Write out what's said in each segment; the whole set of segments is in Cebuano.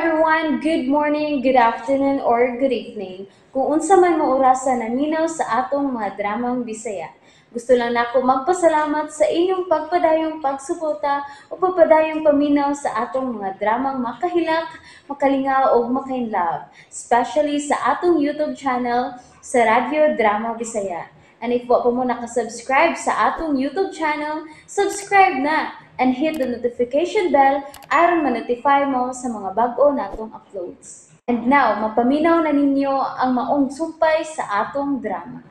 Everyone! Good morning, good afternoon, or good evening. Kung unsa man mo orasa naminaw sa atong mga dramang Bisaya. Gusto lang nako magpasalamat sa inyong pagpadayong pagsuporta o pagpadayong paminaw sa atong mga dramang makahilak, makalingaw o makainlove, especially sa atong YouTube channel sa Radyo Drama Bisaya. And if wa pa mo nakasubscribe sa atong YouTube channel, subscribe na and hit the notification bell aron ma-notify mo sa mga bag-o natong uploads. And now, mapaminaw na ninyo ang maong sumpay sa atong drama.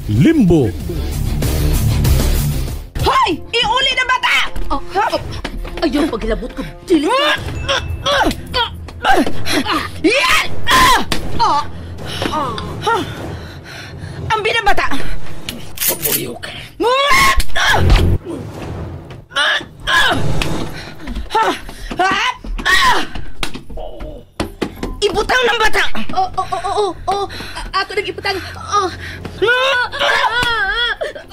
Limbo. Hoy! Iuli na bata! Oh, oh, ayaw paghilabot ko. Dili. Yan! Oh. Ang binabata! Pamuriyo ka. Ibutang ng bata! Oh. Ako nag-ibutang. Oh.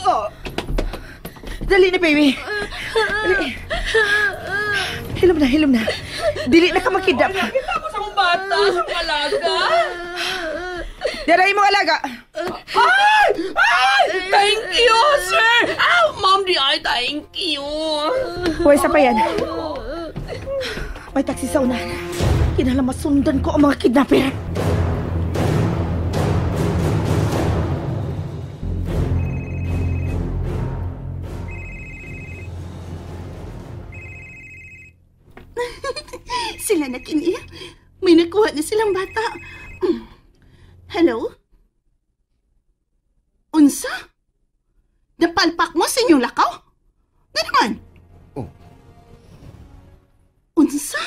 Oh. Dali na, baby. Dali. Hilom na, hilom na. Dili na ka makidnap. Nakita ko sa akong bata, sa akong alaga. Daray mo alaga. Ay! Ay! Thank you, sir! Ah, ma'am, di ay, thank you. Huwag sa pa yan. May taxi sa unahan. Kinahanglan masundan ko ang mga kidnapper. Sila na kini. May nakuha na silang bata. Hello? Unsa? Napalpak mo sa inyong lakaw? Nga naman? Oh. Unsa?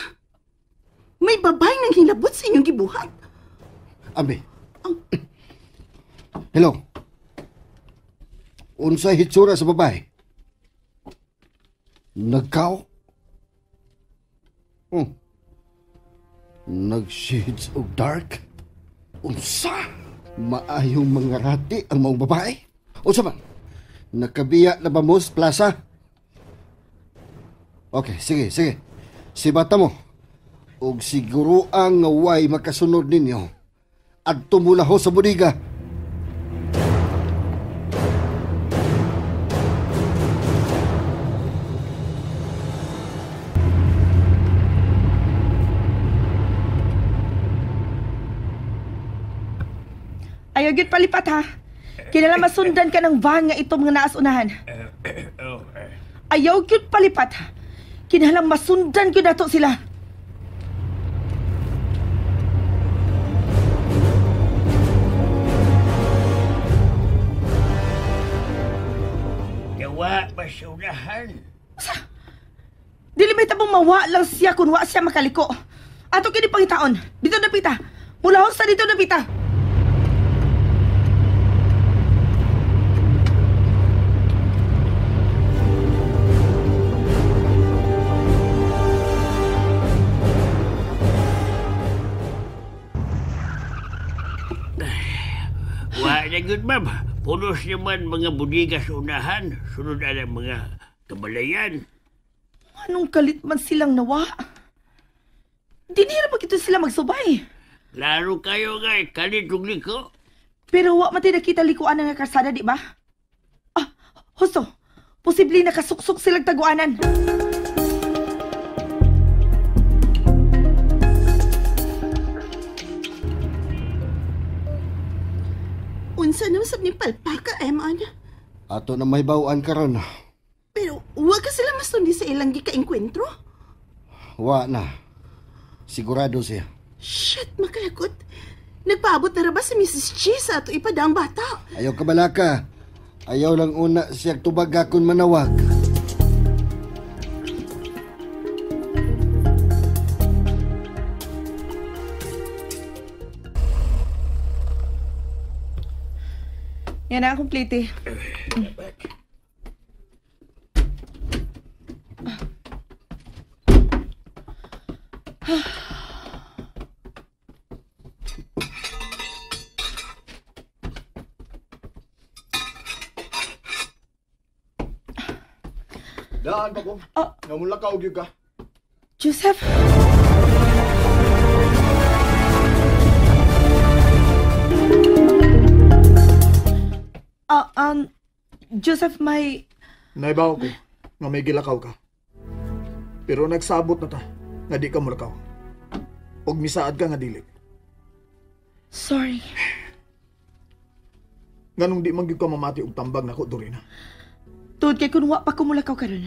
May babae nang hilabot sa inyong gibuhat? Abi. Oh. Hello? Unsa hitsura sa babae? Nagkao? Oh. Nag-shades of dark? Unsa? Maayong mga rati ang maong babae? Unsa man? Nakabiya na ba mo sa plaza? Okay, sige, sige. Sibata mo. Og siguro ang way makasunod ninyo. Adto mula ho sa bodega. Ayaw gyud palipat ha. Kinala masundan ka ng van nga itong mga naas unahan. Ayaw gyud palipat ha. Kinahanglan masundan gyud nato sila. Gawa ba sa unahan? Sa? Dili may tabong mawa lang siya kung wa siya makaliko. Ato kini pangitaon. Dito na pita. Mulahon sa dito na pita. Wa na gyud, ma'am. Pulos naman mga budiga sa unahan. Sunod ang mga kabalayan. Anong kalit man silang nawa? Dinira pa kito sila magsubay. Klaro kayo nga, kalit og liko. Pero wa man nakita likuan nga karsada, di ba? Ah, husto. Posible nakasuksok silang taguanan. Unsa naman sab ni palpaka, Eman? Ato na may bawaan karon. Pero wa ka sila masundi sa ilang gikaengkwentro? Wa na. Sigurado siya. Shit, makalakot. Nagpaabot na ra ba si Mrs. G sa ato ipadang bata? Ayaw ka balaka. Ayaw lang una siya tubag akon manawag. Yan na ang kumplete. Daan pa ko. Oh. Namula ka og ka. Joseph! Joseph, may... Naibaw ko nga may gilakaw ka. Pero nagsabot na ta nga di ka mulakaw. Og misaad ka nga dili. Sorry. Nganong di man gyud ka mamati og tambag nako, Dorina? Tuod kay kun wa pa ko mulakaw karon.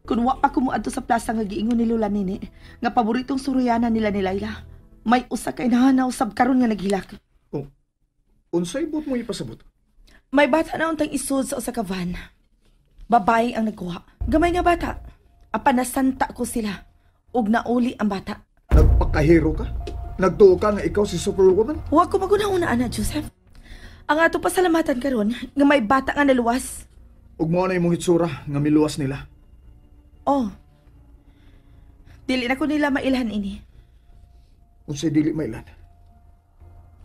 Kun wa pa ko moadto sa plaza nga giingon ni Lola Nini nga paboritong suruyana nila ni Laila. May usa ka inahanaw sab karon nga naghilak. Oh, unsay buot mo ipasabot? May bata na untang isod sa usa ka van. Babae ang nagkuha. Gamay nga bata. Apan nasanta ko sila. Ug nauli ang bata. Nagpakahero ka? Nagtuo ka nga ikaw si Superwoman? Huwag ko maguna-una, ana, Joseph. Ang ato pasalamatan karon nga may bata nga naluwas. Ug mao na imong hitsura nga miluwas nila. Oh. Dili na ko nila mailhan ini. Unsay dili mailan?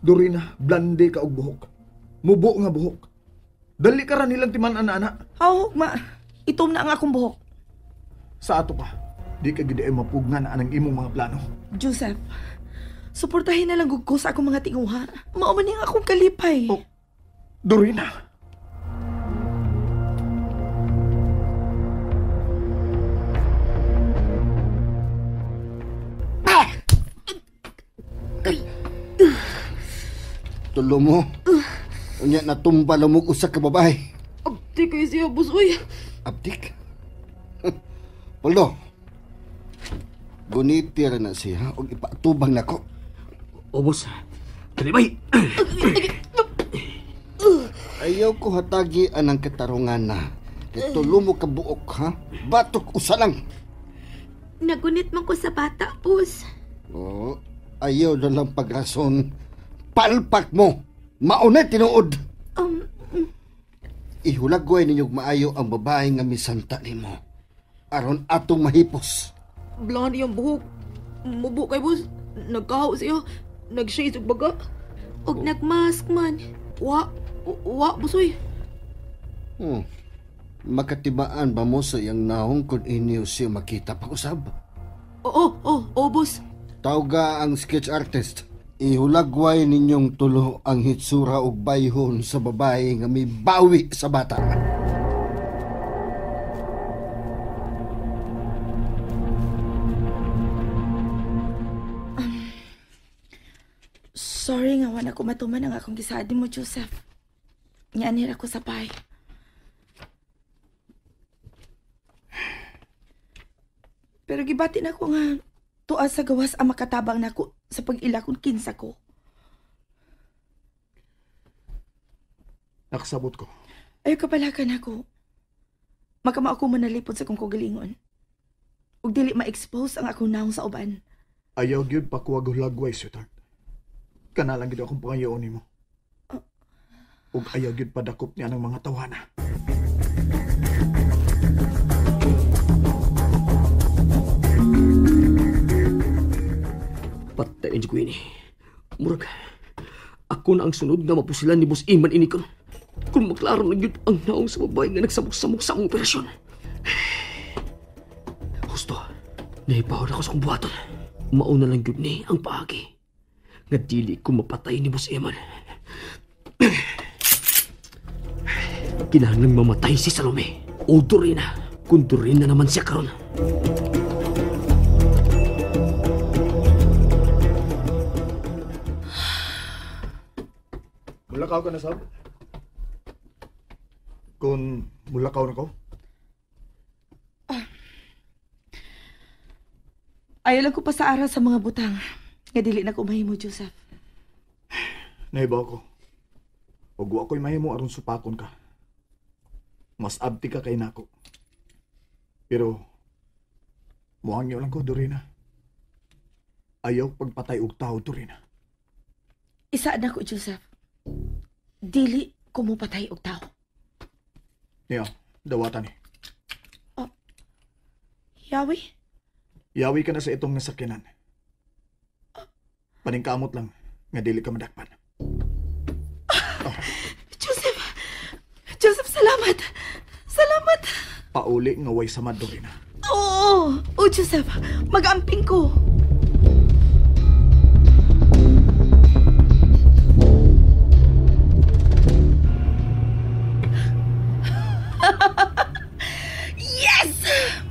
Dorina, blande ka og buhok. Mubo nga buhok. Dali ka ra nilang timan-an, ana. Aw, ma. Itom na ang akong buhok. Sa ato pa, di ka gid ay mapugnan anang imong mga plano. Joseph, suportahin na lang gud ko sa akong mga tinguha. Mao man ang akong kalipay. Oh, Dorina. Tulo mo. Unya natumba lamog usa ka babae. Abtik kayo siya, boss. Uy. Abtik? Poldo, guniti ra na siya og ipaatubang nako. O, boss. Dali, bay. Ayaw ko hatagi anang katarungan na. Kay tulo mo ka buok, ha? Batok usa lang. Nagunit man ko sa bata, boss. Oo, ayaw na lang pagrason. Palpak mo! Mauna tinuod! Ihulagway ninyog maayo ang babae nga misanta nimo. Aron atong mahipos. Blonde iyang buhok. Mubo kay boss. Nagkahaw siya. Nag-shades og baga. Og nagmask man. Wa, boss oy. Makatibaan ba mo sa iyang naong kung inyo siya makita pag-usab? Oo, boss. Tawga ang sketch artist. Ihulagway ninyong tulo ang hitsura og bayhon sa babae nga may bawi sa bata. Sorry nga wala ko matuman ang akong gisaad mo, Joseph. Nganir ako sa pay. Pero gibati na ko nga tuwa sa gawas ang makatabang nako sa pag-ila kung kinsa ko. Nakasabot ko. Ayaw kapalakan ako. Makama ako manalipod sa kong kagalingon. Ug dili ma-expose ang akong naong sa uban. Ayaw gyud pakuwag hulagway, sweetheart. Kana lang gyud akong pangayoon nimo. Ug ayaw gyud padakop niya ng mga tawana. Patay ko ini. Murag, ako na ang sunod nga mapusilan ni Boss Iman ini kon. Kung maklaro na gyud ang naong sa babae nga nagsamok-samok sa akong operasyon. Husto, naipahod ako sa akong buhaton. Mauna lang gyud ni ang paagi. Nga dili ko mapatay ni Boss Iman. Kinahanglang mamatay si Salome. O Dorina. Kung Dorina naman siya karon. Mulakaw ka na, Sab? Kung mulakaw na ko? Ayaw lang ko pa sa aral sa mga butang. Nga dili na ko mahimo, Joseph. Naibaw ko. Ug wa ko'y mahimo aron supakon ka. Mas abti ka kay nako. Pero, muhangyo lang ko, Dorina. Ayaw pagpatay og tao, Dorina. Isaad na ko, Joseph. Dili ko mupatay og tao. Niya, dawatan ni. Oh, yawi? Yawi ka na sa itong nasakyanan. Paningkamot lang, nga dili ka madakpan. Oh. Joseph! Joseph, salamat! Salamat! Pauli nga way samad, Dorina. Oo! Oh, Joseph, mag-amping ko.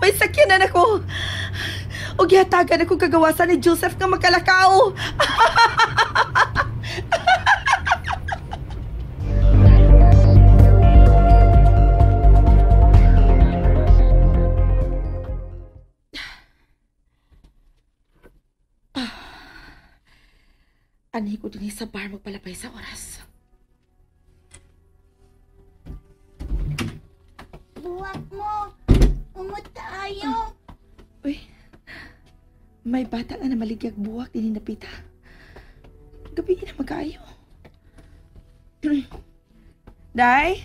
May sakyanan ako. O gihatagan ako kagawasan ni Joseph nga makalakaw. Anhi ko dinhi sa bar magpalapay sa oras. Buwak mo. Umot tayo. Uy, may bata nga namaligyag buwak dinhi napita. Gabi na magkaayo. Day?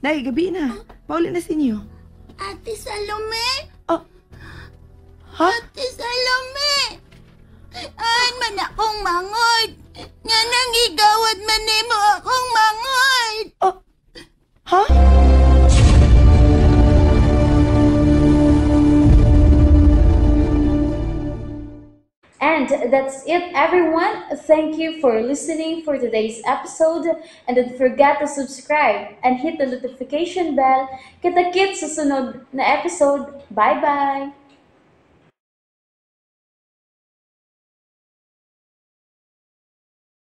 Day, gabi na. Pauli na sa inyo. Ate Salome. Oh. Ha? Ate Salome. An man akong mangod. Nga nang igawad man nimo akong mangod. Oh. Ha? And that's it, everyone. Thank you for listening for today's episode. And don't forget to subscribe and hit the notification bell. Kita-kits sa sunod na episode. Bye-bye!